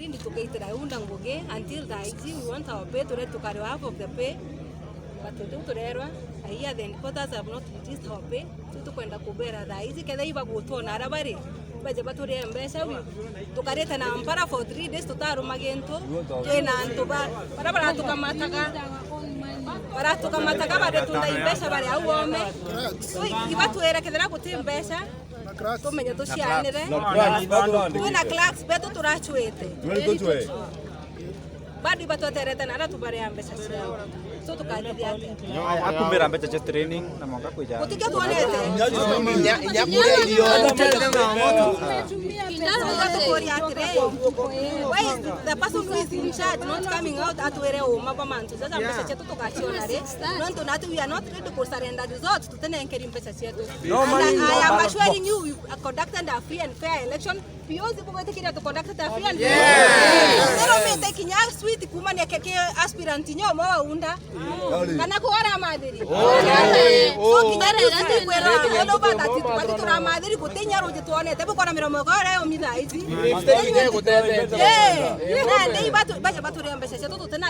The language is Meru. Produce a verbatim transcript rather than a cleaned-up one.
Indi tukaitira unda ngugi until thaa iji, we want our pay, ture tukari half of the pay. But tiu turerwa, a year the headquarters have not released our pay. Tu tukwenda kubera thaa iji, kethira ibagutwona ara bari, baje baturie mbeca, we tukarite na mpara for three days tutaruma gintu. Twina antu ba-, bara baratukamataga, baratukamataga, baritunda imbeca bari au ome. So, ibatwire kethira guti mbeca, tumenye tucianire. Na clerks, bado andikite. Twina clerks betu turacuite. Twiri tucwe. Bado ibatweterete na ara tubaria mbeca ciao. So tukathithia atia? Aya, akumbira mbeca cia training na mwanka kwija. Gutikio twonete. Inya, inya kuria irio. Tukuria atiri, why is the person who is in charge not coming out atwire uma bwa mantu jaja mbeca cietu tugaciona ri? Nontu natu we are not ready to surrender results, tutinenkeri mbeca cietu. No, and I, I am assuring you, we conducted a free and fair election. P O C bugwitikiria tu conducted a free and fair election. Turumite kinya sweet kumania ke, ke aspirant nyo mo waunda. Kana kuara mathiri. So kinya tu sweet kwera, ndo bata titubati tura mathiri, gutinya ruji twonete bukona miromo gore yo mitha ici. Eh, na ndei batu, baje baturia mbeca cietu tutena